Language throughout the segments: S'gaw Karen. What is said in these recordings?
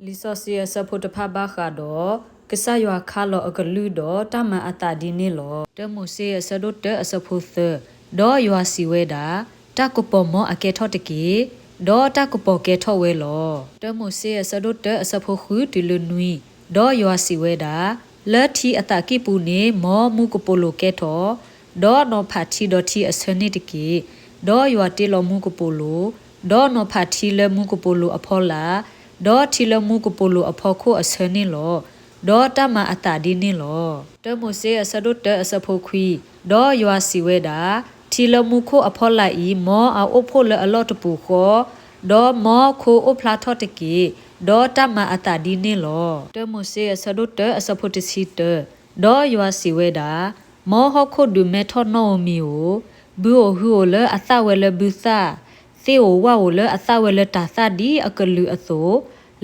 လံာ်စီဆှံအဆၢဖိတဖၣ်ဘၣ်ဃးဒီး ကစၢ်ယွၤခါလီၤအကလုၢ်ဒီးတၢ်မၤအသးဒ်န့ၣ်လီၤ. တၢမိၤၡ့အဆၢဒိၣ်တၢအဆၢဖိသၢ, ဒီးယွၤစံးဝဲဒၣ်, တၢ်ကပီၤမ်အကဲထီၣ်တက့ၢ်. ဒီးတၢ်ကပီၤကဲထီၣ်ဝဲလီၤ. တၢမိၤၡ့အဆၢဒိၣ်တၢအဆၢဖိဃုတုၤလၢနွံ, ဒီးယွၤစံးဝဲဒၣ်, လၢထံအသးကံၢ်ပူၤန့ၣ်မ်မူကပိာ်လိၤကဲထီၣ်, ဒီးနီၤဖးထံဒီးထံအဆၢန့ၣ်တက့ၢ်. ဒီးယွၤတ့လီၤမူကပိာ်လိၤ, ဒီးနီၤဖးထံလၢမူကပိာ်လိၤအဖီလာ်, ဒီးထံလၢမူကပိာ်လိၤအဖီခိၣ်အဆၢန့ၣ်လီၤ. ဒီးတၢ်မၤအသးဒ်န့ၣ်လီၤ. တၢမိၤၡ့အဆၢဒိၣ်တၢအဆၢဖိခွံ, ဒီးယွၤစံးဝဲဒၣ်, ထံလၢမူခိၣ်အဖီလာ်အံၤမ်အအိၣ်ဖှိၣ်လၢအလီၢ်တပူၤဃီ, ဒီးမ်ခိအိၣ်ဖျါထီၣ်တက့ၢ်. ဒီးတၢ်မၤအသးဒ်န့ၣ်လီၤ. တၢမိၤၡ့အဆၢဒိၣ်တၢအဆၢဖိတဆံတၢ, ဒီးယွၤစံးဝဲဒၣ်, မ်ဟီၣ်ခိၣ်ဒုးမဲထီၣ်နီၣ်ဧိၤမံၤဧိၤ, ဘုဧိၤဟုဧိၤလၢအသၣ်ဝဲလၢဘုသၣ်, သ့ၣ်ဧိၤဝၣ်ဧိၤလၢအသၣ်ဝဲလၢတၤသၣ်ဒ်အကလုာ်အသိး,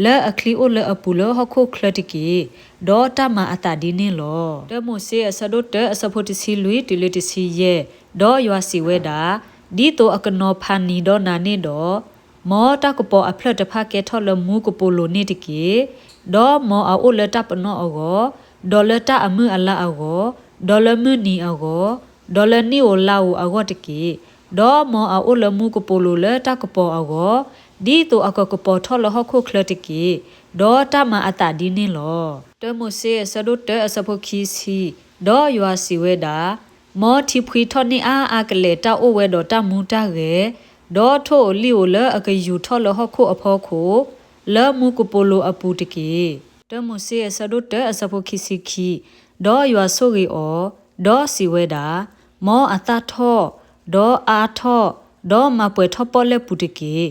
လၢအချံအိၣ်လၢအပူၤလၢဟီၣ်ခိၣ်ချၢတက့ၢ်. ဒီးတၢ်မၤအသးဒ်န့ၣ်လီၤ. တၢမိၤၡ့အဆၢဒိၣ်တၢအဆၢဖိတဆံလွံၢ်တုၤလၢတဆံယဲၢ်, ဒီးယွၤစံးဝဲဒၣ်, ဒ်သိးအကနီၤဖးနံၤဒီးနၤန့ၣ်ဒီး, မ်တၢ်ကပီၤအဖျၢၣ်တဖၣ်ကဲထီၣ်လၢမူကပိာ်လိၤန့ၣ်တက့ၢ်. ဒီးမ်အအိၣ်လၢတၢ်ပနီၣ်အဂီၢ်, ဒီးလၢတၢ်အမုၢ်အလါအဂီၢ်, ဒီးလၢမုၢ်နံၤအဂီၢ်, ဒီးလၢနံၣ်ဧိၤလါဧိၤအဂီၢ်တက့ၢ်. ဒီးမ်အအိၣ်လၢမူကပိာ်လိၤလၢတၢ်ကပီၤအဂီၢ်, ဒ်သိးအကကပီၤထီၣ်လၢဟီၣ်ခိၣ်ချၢတက့ၢ်. ဒီးတၢ်မၤအသးဒ်န့ၣ်လီၤ. တၢမိၤၡ့အဆၢဒိၣ်တၢအဆၢဖိခံဆံ, ဒီးယွၤစံးဝဲဒၣ်, မ်ထံဖှံထီၣ်န့ၢ်အါအါကလဲာ်တၢ်အိၣ်ဝဲဒီးတၢ်မူတၢ်ဂဲၤ, ဒီးထိၣ်ဧိၤလံၣ်ဧိၤလၢအကယူၤထီၣ်လၢဟီၣ်ခိၣ်အဖီခိၣ်, လၢမူကပိာ်လိၤအပူၤတက့ၢ်. တၢမိၤၡ့အဆၢဒိၣ်တၢအဆၢဖိခံဆံခံ, ဒီးယွၤဆိၣ်ဂ့ၤအီၤ, ဒီးစံးဝဲဒၣ်, မ်အသၣ်ထီၣ်, ဒီးအါထီၣ်, ဒီးမၤပှဲၤထီၣ်ပီၣ်လဲၣ်ပူၤတက့ၢ်.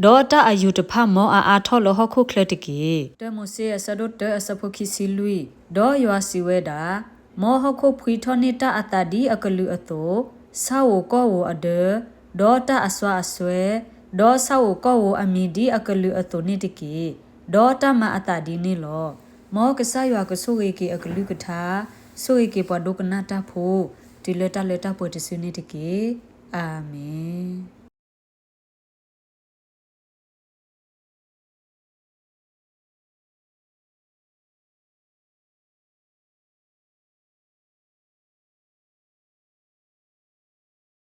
ဒီးတၢ်အယူၤတဖၣ်မ်အအါထီၣ်လၢဟီၣ်ခိၣ်ချၢတက့ၢ်. တၢမိၤၡ့အဆၢဒိၣ်တၢအဆၢဖိခံဆံလွံၢ်, ဒီးယွၤစံးဝဲဒၣ်, မ်ဟီၣ်ခိၣ်ဖှံထီၣ်န့ၢ်တၢ်အသးဒ်အကလုာ်အသိး, ဆၣ်ဧိၤကီၢ်ဧိၤအဒၢ, ဒီးတၢ်အစွါအစွဲ, ဒီးဆၣ်ဧိၤကီၢ်ဧိၤအမံၤဒ်အကလုာ်အသိးန့ၣ်တက့ၢ်. ဒီးတၢ်မၤအသးဒ်န့ၣ်လီၤ. မ်ကစၢ်ယွၤကဆိၣ်ဂ့ၤက့ၤအကလုၢ်ကထါ, ဆိၣ်ဂ့ၤက့ၤပှၤဒိကနၣ်တၢ်ဖိ, တုၤလၢတၢ်လၢတၢ်ပှဲၤတစုန့ၣ်တက့ၢ်. အၤမ့ၣ်.